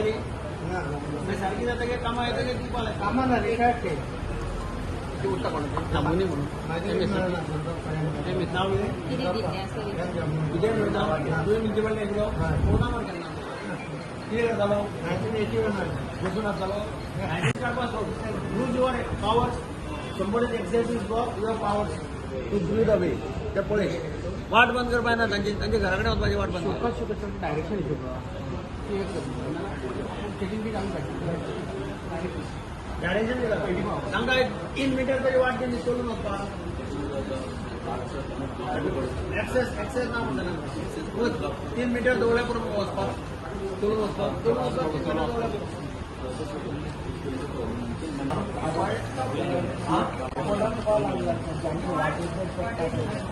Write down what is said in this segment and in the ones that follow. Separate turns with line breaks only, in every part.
जातली? सारकी जातकीर कामां येतकीर दिवपा लाय.
कामां जाली काय ते?
ती उरता कोणाची दामोनी म्हणून. नांव कितें? कितें म्हणटा तुवें? म्युनिसिपालिटी आशिल्लो कोणा मार केन्ना कितें करतालो?
1981.
बसून आसतालो. 19 काडपा सोड. Use your powers. Somebody access is block, your powers to do the way. ते पळय, वाट बंद करपा येना तांची. तांच्या घरा कडेन वचपाची वाट बंद कर.
डायरेक्शन चेकिंग बी घालून.
डायरेक्शन तांकां एक 3 मिटर तरी वाट तेंची चलून वचपाक. एक्सेस, एक्सेस ना म्हणटा. 3 मिटर दवरल्या पुरो वचपाक, चलून वचपाक, चलून वचपाक 3 मिटर दवरल्या पुरो.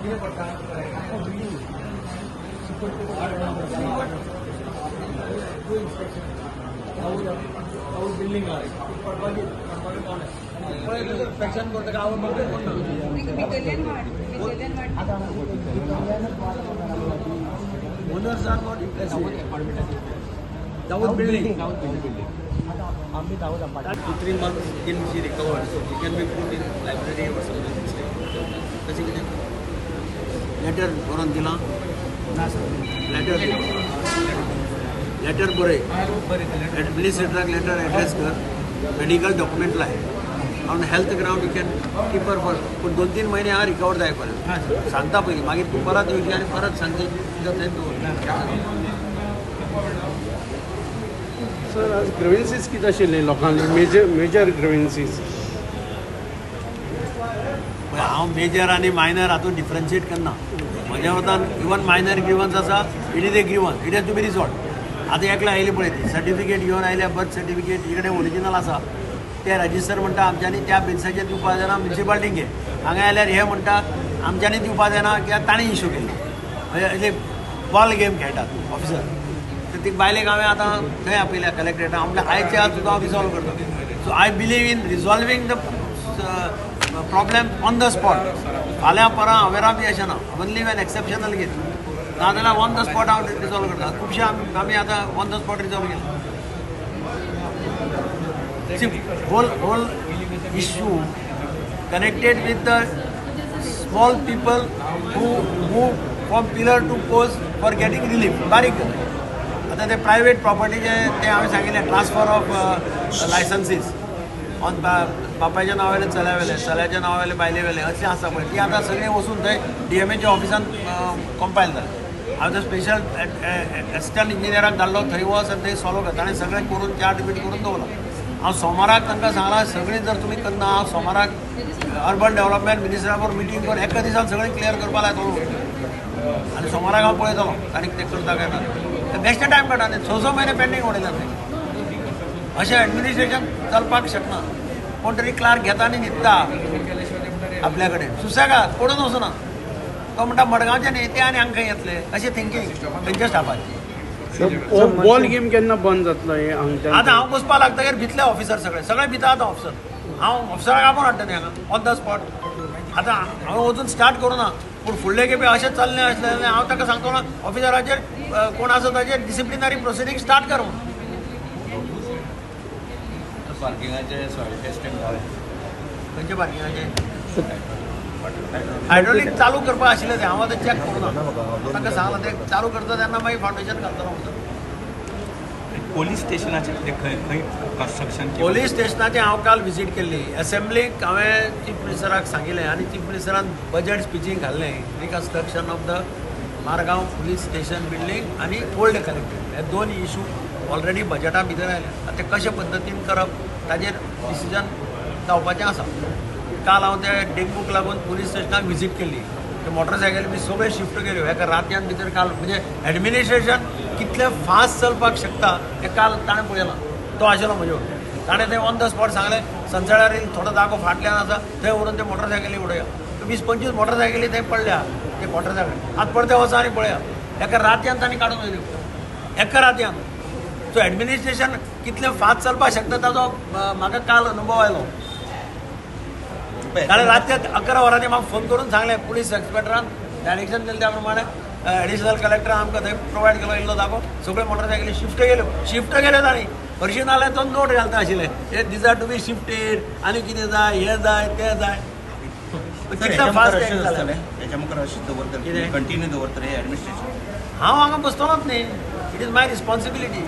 कितें पडटा? इन्स्पेक्शन बिल्डिंग आहा, पडपाची पडपाची कोण पळय. इन्स्पेक्शन करता काय? हांव बघ कोण ना.
भितरल्यान वाट, भितरल्यान वाट.
Owners are not interested. Dawood building.
आम्ही Dawood apartment.
2-3 months till she recovers, so she can be put in library or something. तशें कितें लेटर बरोवन दिलां? लेटर, लेटर बरय. ऍडमिनिस्ट्रेटराक लेटर एड्रेस कर, मेडिकल डॉक्युमेंट लाय. On health ground you can keep her for, पूण 2-3 म्हयने हा, रिकवर जाय पर्यंत सांगता पयलीं. मागीर तूं परत येवची आनी परत सांगची तुका थंय दवर.
सर, आज ग्रिव्हन्सीस कितें आशिल्ले लोकांनी, मेजर मेजर ग्रिव्हन्सीस?
पळय, हांव मेजर आनी मायनर हातूंत डिफरन्शिएट करना. म्हज्या मतान इवन मायनर ग्रिवन्स आसा, it is a grievance, it has to be resolve. आतां एकल्या आयली पळय, ती सर्टिफिकेट घेवन आयल्या, बर्थ सर्टिफिकेट. इकडे ओरिजिनल आसा. ते रजिस्टर म्हणटा आमच्यांनी त्या बेसिसाचेर दिवपा जायना, म्युनिसिपालिटीक घे. हांगा आयल्यार हे म्हणटा आमच्यांनी दिवपा जायना कित्याक तांणी इशू केल्ली. म्हणजे बॉल गेम खेळटात ऑफिसर. तर ती बायलेक हांवें आतां थंय आपयल्या कलेक्टरेटाक. हांव म्हणलें, आयचे आज सुद्दां हांव रिजॉल्व करता. So I believe in resolving the problem on the spot. फाल्यां परां हांवें बी अशें ना, ओनली वेन एक्सेप्शनल केस. नाजाल्यार ऑन the spot हांव रिजॉल्व करता. खुबशे आमी आतां ऑन the spot resolve केले. Whole issue connected with the small people who move from pillar to post for getting relief. बारीक आतां ते प्रायवेट प्रॉपर्टीचे ते हांवें सांगिल्लें, ट्रान्सफर ऑफ लायसन्सीस ऑन बापायच्या नांवा वयले, चल्या वेले, चल्याच्या नांवा वयले, बायले वेले, अशें आसा पळय, ती आतां सगळीं वचून थंय डीएमएच्या ऑफिसान कंपायल जालें. हांवें तो स्पेशल एसिस्टंट इंजिनियराक धाडलो, थंय वच आनी थंय सॉल्व कर. ताणें सगळें करून, चार्ट बीट करून दवरलां. हांव सोमाराक तांकां सांगलां, सगळीं जर तुमी करना, हांव सोमाराक अर्बन डेव्हलपमेंट मिनिस्टरा बरोबर मिटींग करून एका दिसान सगळें क्लियर करपा लायतलो. आनी सोमाराक हांव पळयतलो तांणी तें करता काय ना. बेश्टे टायम काडटा न्ही, 6-6 म्हयने पेंडींग उडयला ते. अशें एडमिनिस्ट्रेशन चलपाक शकना. कोण तरी क्लार्क घेता आनी न्हिदता आपल्या कडेन, सुसेगाद पडून वचना. तो म्हणटा मडगांवचे न्ही ते, आनी हांकां येतले, अशें थिंकींग तेंच्या स्टाफाचें.
बॉल गेम केन्ना बंद जातलो हे हांगच्यान?
आतां हांव बसपाक लागतकीर भितले ऑफिसर सगळे, सगळे भिता आतां ऑफिसर. हांव ऑफिसराक आपोवन हाडटा न्ही हांगा ऑन the spot. आतां हांवें वचून स्टार्ट करूं ना, पूण फुडले खेपे अशें चल्लें आसलें जाल्यार हांव ताका सांगतलो ऑफिसराचेर, कोण आसा ताचेर डिसिप्लिनरी प्रोसिडींग स्टार्ट कर म्हणून.
पार्किंगाचे सॉयल टेस्टिंग जालें?
खंयच्या पार्किंगाचे? हायड्रोलीक चालू करपाक आशिल्लें तें. हांव आतां चॅक करूं ना. तांकां सांगलां, तें चालू करता तेन्ना मागीर फावंडेशन घालतलो म्हणटा.
पोलीस स्टेशनाचे ते खंय खंय कन्स्ट्रक्शन?
पोलीस स्टेशनाचें हांव काल विजीट केल्ली. एसेंब्लीक हांवें चीफ मिनिस्टराक सांगिल्लें आनी चीफ मिनिस्टरान बजट स्पिचींग घाल्लें, reconstruction of the Margao police station building आनी ओल्ड कलेक्टरेट, हे दोन इशू ऑलरेडी बजटा भितर आयले. आतां ते कशे पद्दतीन करप ताजेर डिसिजन जावपाचें आसा. काल हांव ते डेंगूक लागून पुलीस स्टेशनाक विजीट केल्ली. ते मोटरसायकली बी सगळ्यो शिफ्ट केल्यो एका रातयान भितर काल. म्हणजे एडमिनिस्ट्रेशन कितलें फास्ट चलपाक शकता हें काल ताणें पळयलां. तो आशिल्लो म्हजे बरोबर. ताणें तें ऑन the spot सांगलें, सनसळ्यार थोडो जागो फाटल्यान आसा, थंय व्हरून ते मोटरसायकली उडया. 20-25 मोटरसायकली थंय पडल्या ते क्वॉर्टर्सा कडेन. आतां परते वचा आनी पळया, एका रातयान तांणी काडून व्हेल्यो, एका रातयान. सो एडमिनिस्ट्रेशन कितलें फास्ट चलपाक शकता ताजो म्हाका काल अनुभव आयलो. कारण रातच्या 11 वरांनी म्हाका फोन करून सांगलें, पुलीस इन्स्पेक्टरान डायरेक्शन दिलें त्या प्रमाणे. एडिशनल कलेक्टर आमकां थंय प्रोवायड केलो इल्लो जागो, सगळ्यो मोटरसायकली शिफ्ट केल्यो, शिफ्ट केल्यो तांणी. हरशीं नाल्यार तो नोट घालता आशिल्ले, हे these are to be shifted आनी कितें जाय, हें जाय, तें जाय. कितलें फास्ट जालें.
हेच्या मुखार अशें दवरतले?
कितें?
कंटिन्यू दवरतले एडमिनिस्ट्रेशन?
हांव हांगा बसतलोच न्ही. It is my responsibility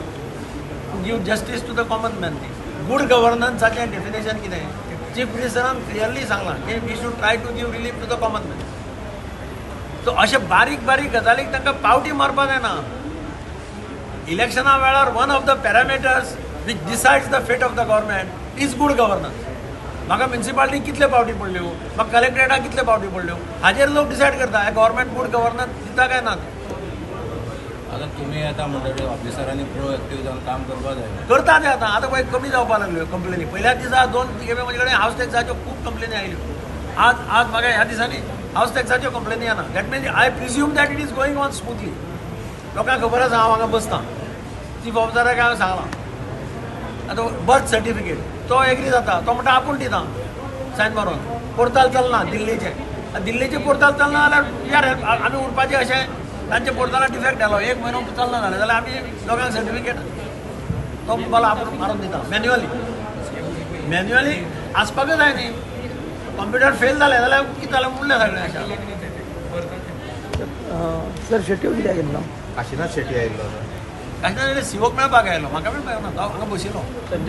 to give justice to the common man न्ही. गूड गव्हर्नन्साचें डेफिनेशन कितें, चीफ मिनिस्टरान क्लियरली सांगलां की we should try to give relief to the common man. So अशें बारीक बारीक गजालीक तांकां पावटी मारपाक जायना. इलेक्शना वेळार one of the parameters which decides the fate of the government is good governance. म्हाका म्युनिसिपालिटी कितले पावटी पडल्यो, म्हाका कलेक्टरेटाक कितले पावटी पडल्यो, हाजेर लोक डिसायड करता हे गव्हर्मेंट गूड गव्हर्नन्स दिता काय ना.
आतां तुमी येता म्हणटकीर ऑफिसरांनी प्रोएक्टीव जावन काम करपाक जाय.
करता ते आतां. आतां पळय कमी जावपाक लागल्यो कंप्लेनी. पयल्याच दिसा दोन खेपे म्हजे कडेन हावस टॅक्साच्यो खूब कंप्लेनी आयल्यो. आज आज म्हाका ह्या दिसांनी हावस टॅक्साच्यो कंप्लेनी येना. That means I presume that it is going on smoothly. लोकांक खबर आसा हांव हांगा बसता. चीफ ऑफिसराक हांवें सांगलां, आतां बर्थ सर्टिफिकेट तो एग्री जाता, तो म्हणटा आपूण दिता सायन मारून. पोर्ताल चलना दिल्लीचें, दिल्लीचें पोर्ताल चलना जाल्यार यार आमी उरपाचें अशें तांच्या पोर्ताला डिफेक्ट जालो, एक म्हयनो चलना जालें जाल्यार आमी लोकांक सर्टिफिकेट तो म्हणपालो आपूण मारून दिता मॅन्युअली. मॅन्युअली आसपाकच जाय न्ही. कंप्युटर फेल जालें जाल्यार कितें जालें, उरलें सगळें अशें.
सर, शेट्टी कित्याक येयल्लो?
काशिनाथ शेट्टी आयिल्लो.
काशिनाथ सिवोक मेळपाक आयलो, म्हाका बी मेळना, हांव हांगा बशिल्लो.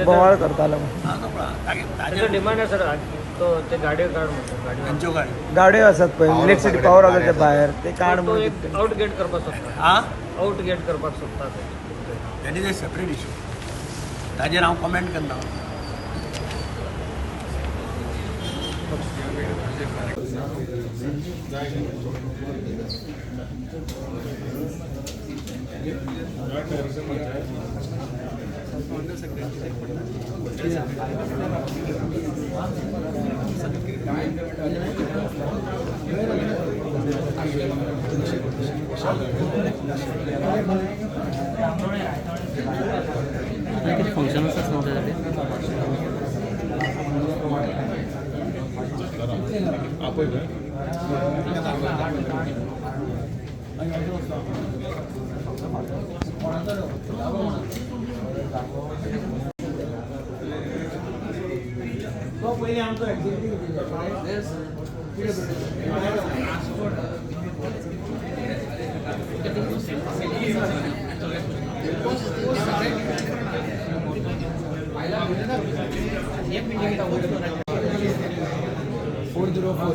बोवाळ करतालो.
हां.
डिमांड आसा सर, तो ते गाडयो काड म्हणटा, गाडयो.
खंयच्यो गाडयो?
गाडयो आसात पळय, इलेक्ट्रिसिटी पावर आसा ते भायर, ते काड
तो
म्हणून.
एक आउट गेट करपाक सोदता.
आं,
आउट गेट करपाक सोदता ते.
That is a separate issue, ताजेर हांव कॉमेंट करना.
कितें फंक्शन आसा न्हू त्या?
तो पयलीं आमचो एक्झिक्युटीव.
404.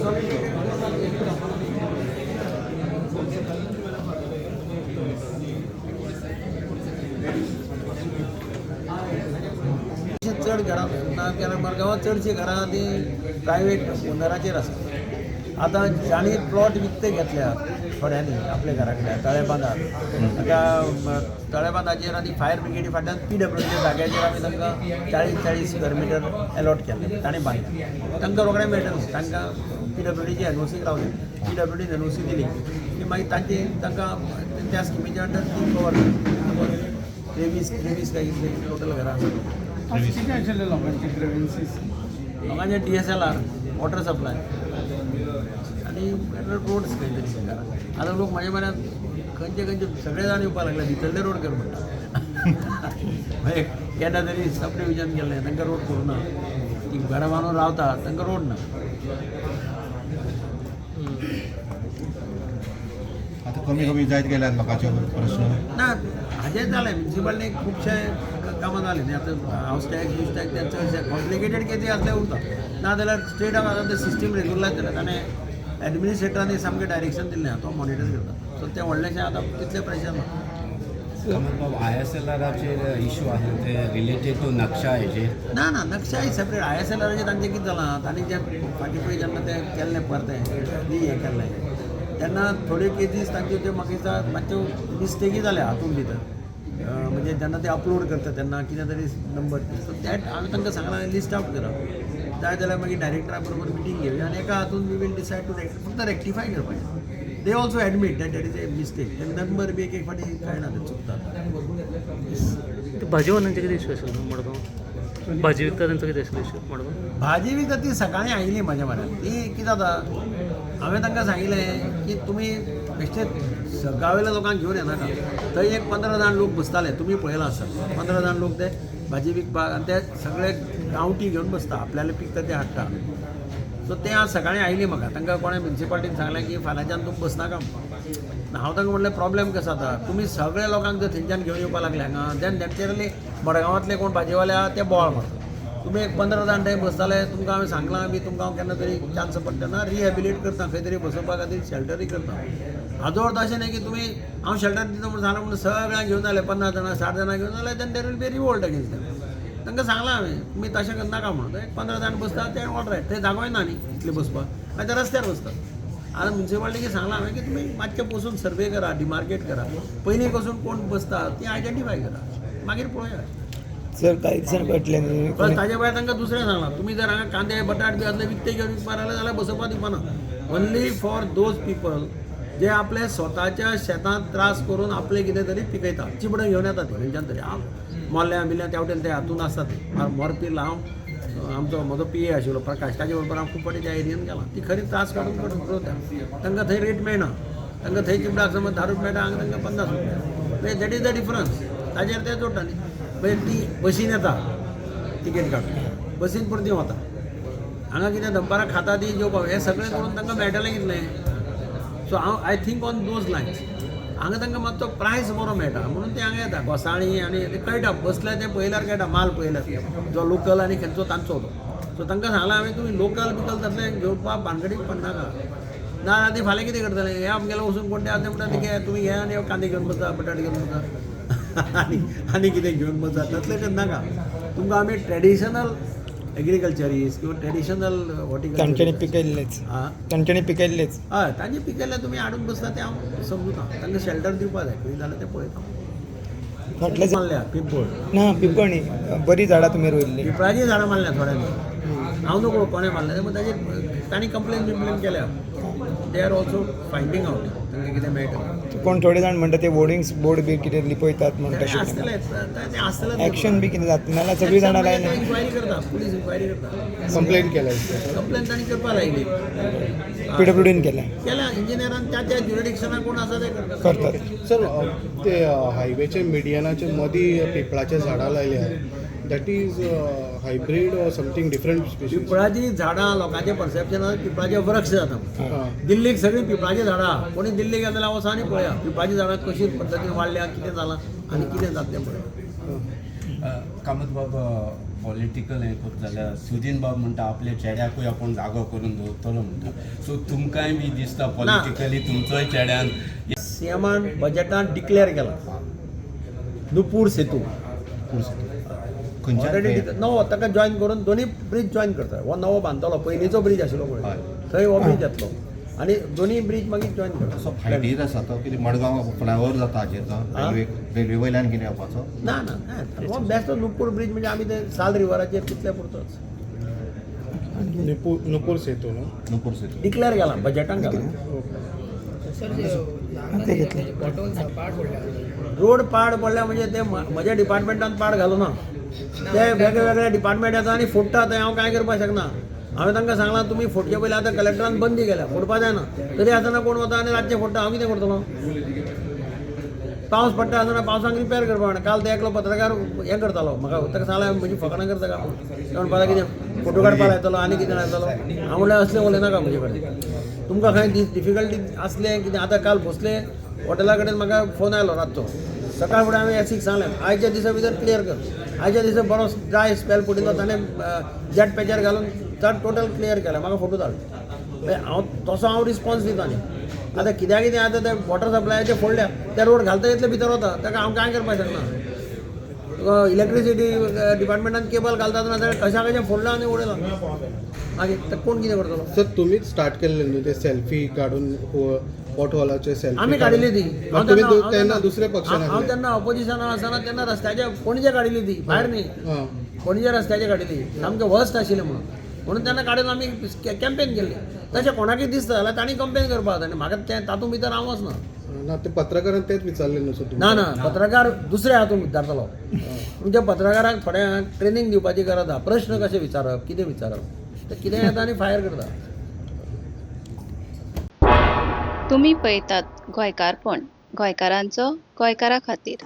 चड घरां ना केन्ना मडगांवां चडशीं घरां ती प्रायवेट ओनराचेर आसा. आतां जांणी प्लॉट विकते घेतल्या थोड्यांनी आपल्या घरा कडेन तळेबांदार, त्या तळेबांदाचेर आनी फायर ब्रिगेडी फाटल्यान पीडब्ल्यूडीच्या जाग्याचेर आमी तांकां 40 40 स्क्वेर मिटर एलॉट केल्ले. तांणी बांदले, तांकां रोखडें मेळटलें. तांकां पीडब्ल्यूडीची एनओसीक रावले, पीडब्ल्यूडीन एनओसी दिली की मागीर तांची तांकां त्या स्किमीच्या अंडर ती कवर. 23 23 काय कितले टोटल घरां आसा.
कितें आशिल्ले लोकांचे ग्रिव्हन्सीस?
लोकांचे डीएसएलआर, वॉटर सप्लाय आनी रोड्स खंय तरी घरां. आतां लोक म्हाजे म्हऱ्यांत खंयचे खंयचे सगळे जाण येवपाक लागले, भितरले रोड कर म्हणटा. मागीर केन्ना तरी सब डिविजन गेल्लें, तांकां रोड करूं ना. ती घरां बांदून रावता, तांकां रोड ना.
आतां कमी कमी जायत गेल्यात लोकांचे प्रश्न?
ना, हाजें जालें. म्युनिसिपालिटीक खुबशे कामां जालीं न्ही. आतां हावस टॅक्स, यूज टॅक्स ते चडशे कॉम्प्लिकेटेड केसी आसले उरता, ना जाल्यार स्टेट ऑफ आतां ते सिस्टीम रेगुलरायज जालें. ताणें एडमिनिस्ट्रेटरांनी सामकें डायरेक्शन दिल्लें, तो मॉनिटर करता. सो तें व्हडलेंशें आतां तितलें प्रेशर ना.
आयएसएलआराचेर इशू आसा ते रिलेटेड टू नक्षा हेजेर?
ना ना, नक्षा is separate. आयएसएलआराचेर तांचें कितें जालां, तांणी जें फाटीं पळय जेन्ना तें केल्लें, परतें री हें केल्लें तेन्ना थोड्यो केसीस तांच्यो त्यो म्हाका दिसता मातश्यो मिस्टेकी जाल्या हातूंत भितर. म्हणजे जेन्ना ते अपलोड करता तेन्ना कितें तरी नंबर. सो that हांवें तांकां सांगलां, लिस्ट आवट करा, जाय जाल्यार मागीर डायरेक्टरा बरोबर मिटींग घेवया आनी एका हातून we will decide to फक्त रेक्टिफाय करपाचें. They also admit that that is a mistake. ते नंबर बी एक एक फावटी कळना, ते चुकतात.
ते भाजीवाल्यांचे कितें इशू आशिल्लो मडगांव? भाजी विकता तेंचो कितें आशिल्लो इशू मडगांव?
भाजी विकता ती सकाळीं आयिल्ली म्हाज्या म्हऱ्यांत. ती कितें जाता, हांवें तांकां सांगिल्लें की तुमी बेश्टे गांवेल्या लोकांक घेवन येनाका. थंय एक 15 जाण लोक बसताले, तुमी पळयलां आसत. 15 जाण लोक ते भाजी विकपाक आनी ते सगळे गांवठी घेवन बसता, आपल्याले पिकता ते हाडटा. सो ते आज सकाळीं आयली म्हाका, तांकां कोणें म्युनिसिपालिटीन सांगलें की फाल्यांच्यान तुमी बसनाका म्हणून. हांव तांकां म्हणलें प्रॉब्लेम कसो जाता, तुमी सगळे लोकांक जर थंयच्यान घेवन येवपाक लागले हांगा, then naturally मडगांवांतले कोण भाजीवाले आहा ते बोवाळ मारता. तुमी एक 15 जाण थंय बसताले, तुमकां हांवें सांगलां बी तुमकां हांव केन्ना तरी चान्स पडटा ना रिहेबिलिट करता, खंय तरी बसोवपा खातीर शेल्टरूय करता. हाजो अर्थ अशें न्ही की तुमी हांव शेल्टर दिता म्हणून सांगलां म्हणून सगळ्यांक घेवन जाले 50 जाणां 60 जाणां घेवन जाल्यार then there will be revolt against them. तांकां सांगलां हांवें तुमी तशें करनाका म्हणून. एक 15 जाण बसता ते ऑल रायट, थंय जागोय ना न्ही इतले बसपाक, मागीर ते रस्त्यार बसतात. आतां म्युनिसिपालिटीक सांगलां हांवें की तुमी मातशें बसून सर्वे करा, डिमार्केट करा, पयलीं कसून कोण बसता ती आयडेंटिफाय करा, मागीर पळोवया.
सर कांय दिसान कळटलें न्ही.
प्लस ताजे भायर तांकां दुसरें सांगलां, तुमी जर हांगा कांदे बटाट बी असले विकते घेवन विकपाक लागले जाल्यार बसोवपाक दिवपाना. ओन्ली फॉर those people जे आपले स्वताच्या शेतांत त्रास करून आपले कितें तरी पिकयता, चिबडां घेवन येता ते खंयच्यान तरी. हांव मोल्यां बिल्यां त्या वटेन ते हातून आसता ते मोरपील. हांव आमचो म्हजो पी ए आशिल्लो प्रकाश, ताजे बरोबर हांव खूब फावटी त्या एरियन गेला. ती खरी त्रास काडून करून रोयता, तांकां थंय रेट मेळना, तांकां थंय चिबडाक समज 10 रुपया मेळटा, हांगा तांकां 50 रुपया. म्हणजे that is the difference. ताजेर ते जोडटा न्ही. मागीर ती बशीन येता तिकेट काडून, बसीन परती वता. हांगा कितें दनपारां खाता ती जेवपाक, हें सगळें करून तांकां मेळटलें कितलें. सो हांव I think on those lines. हांगा तांकां मातसो प्रायस बरो मेळटा म्हणून ते हांगा येता. घोसाळीं आनी ते कळटा, बसले ते पळयल्यार कळटा, माल पळयल्यार जो लोकल आनी खंयचो तांचो तो. सो तांकां सांगलां हांवें तुमी लोकल बिकल तसलें घेवपाक भानगडीक पडनाका. ना ती फाल्यां कितें करतले, हे आमगेले वचून कोण ते आसा म्हणटा ते तुमी हे आनी कांदे घेवन बसा, बटाट घेवन बसा आनी आनी कितें घेवन बसा, तसलें करनाका. तुमकां आमी ट्रेडिशनल एग्रीकल्चरिस्ट किंवा ट्रेडिशनल
तांच्यानी
हॉर्टिकल्चर
पिकयल्लेच,
आं
तांच्यानी पिकयल्लेच.
हय, तांचे पिकयल्ले तुमी हाडून बसता तें हांव समजुता. तांकां शेल्टर दिवपा जाय, खंय जाल्यार तें पळयता.
फाटले
मारल्या पिंपळ,
ना पिंपळ न्ही, बरीं झाडां तुमी रोयल्लीं.
पिंपळाचीं झाडां मारल्या थोड्यांनी, हांव नको कोणें मारलें पूण ताजेर तांणी कंप्लेन बिम्प्लेन केल्या. They are also finding out तांकां कितें मेळटा.
कोण थोडे जाण म्हणटा ते होर्डिंग्स बोर्ड बी कितें लिपयतात म्हणटा.
तें आसतलें, तें आसतलें.
एक्शन बी कितें जाता नाल्यार सगळीं जाणां लायन.
इन्क्वायरी करता, पुलीस इन्क्वायरी करता.
कंप्लेन केल्या?
कंप्लेन तांणी करपाक लायली.
पीडब्ल्यूडीन केलें?
केल्या इंजिनियरान, त्या त्या ज्युरिडिक्शनाक कोण आसा ते करता.
करतात.
सर ते हायवेचे मिडियनाचे मदीं पिपळाचे झाडां लायल्या, that is hybrid or something different species?
पिपळाची झाडां लोकांचें परसेप्शन आसा पिपळाचे वृक्ष जाता. दिल्लीक सगळीं पिपळाचीं झाडां. कोणी दिल्लीक गेले जाल्यार वचा आनी पळया पिपळाचीं झाडां कशी पद्दतीन वाडल्या, कितें जालां आनी कितें जाता तें पळया.
कामत बाब, पॉलिटिकल हें करता जाल्यार सुदीन बाब म्हणटा आपल्या चेड्याकूय आपूण जागो करून दवरतलो म्हणटा. सो तुमकांय बी दिसता पॉलिटिकली तुमचोय चेड्यान?
सीएमान बजेटान डिक्लेअर केला नुपूर सेतू.
खंयच्यान?
ऑलरेडी नवो ताका जॉयन करून दोनी ब्रीज जॉयन करता. हो नवो बांदतलो, पयलींचो ब्रीज आशिल्लो पळय थंय हो ब्रीज येतलो आनी दोनी ब्रीज मागीर जॉयन
तसो
करता.
फायटीर आसा तो कितें मडगांव फ्लायओवर जाता हाजेर तो रेल्वे रेल्वे वयल्यान कितें येवपाचो?
ना ना ना, हो बेस्ट नुपूर ब्रीज म्हणजे आमी ते साल रिवराचेर तितले पुरतोच.
नुपूर सेतू न्हू?
नुपूर सेतू.
डिक्लेअर केला, बजेटान केला.
ते घेतले.
रोड पाड पडल्या म्हणजे ते म्हज्या डिपार्टमेंटान पाड घालूं ना, ते वेगळे वेगळे डिपार्टमेंट येता आनी फोडटा. थंय हांव कांय करपाक शकना. हांवें तांकां सांगलां तुमी फोडचे पयलीं, आतां कलेक्टरान बंदी केल्या, फोडपा जायना, तरी आसतना कोण वता आनी रातचें फोडटा. हांव कितें करतलो? पावस पडटा आसतना पावसाक रिपेर करपाक मेळना. काल ते एकलो पत्रकार हें करतालो म्हाका, ताका सांगलें म्हजी फकाणां करता काय म्हणून. ते म्हणपाक कितें फोटो काडपाक लायतलो आनी कितें लायतलो. हांव म्हणल्यार असलें उलयनाका म्हजे कडेन. तुमकां खंय डिफिकल्टी आसलें कितें, आतां काल भोसले हॉटेला कडेन म्हाका फोन आयलो रातचो. सकाळ फुडें हांवें एसीक सांगलें आयच्या दिसा भितर क्लियर कर. आयच्या दिसा बरो ड्राय स्पेल पडिल्लो, ताणें जेट पॅचर घालून चड टोटल क्लियर केलें, म्हाका फोटो धाड. हांव तसो हांव रिस्पॉन्स दिता न्ही. आतां कित्याक कितें आतां ते वॉटर सप्लायाचे फोडल्या, ते रोड घालता इतले भितर वता, ताका हांव कांय करपाक शकना. इलेक्ट्रिसिटी डिपार्टमेंटान केबल घालता आसतना कशा कशें फोडलां आनी उडयलां, मागीर ते कोण कितें करतलो?
सर तुमीच स्टार्ट केल्ले न्हू ते सेल्फी काडून, पोट हॉलाचे सेल्फी?
आमी काडिल्ली ती.
तुमी तेन्ना दुसऱ्या पक्षान?
हांव तेन्ना ऑपोजिशनान आसतना तेन्ना रस्त्याचे पणजे काडिल्ली ती, भायर न्ही, पणजे रस्त्याचे काडिल्ली, सामकें वर्स्ट आशिल्लें म्हणून म्हणून तेन्ना काडून आमी कॅम्पेन केल्ली. तशें कोणाकय दिसता जाल्यार तांणी कंप्लेन करपाक जाता आनी म्हाका तें तातूंत भितर हांव वचना.
ना, ते पत्रकारान तेच विचारलें न्हू सर?
ना ना, पत्रकार दुसऱ्या हातूंत विचारतलो. तुमच्या पत्रकारांक थोड्यांक ट्रेनींग दिवपाची गरज आसा, प्रश्न कशे विचारप, कितें विचारप. ते कितें येता आनी फायर करता.
तुमी पळयतात गोंयकारपण, गोंयकारांचो गोंयकारा खातीर.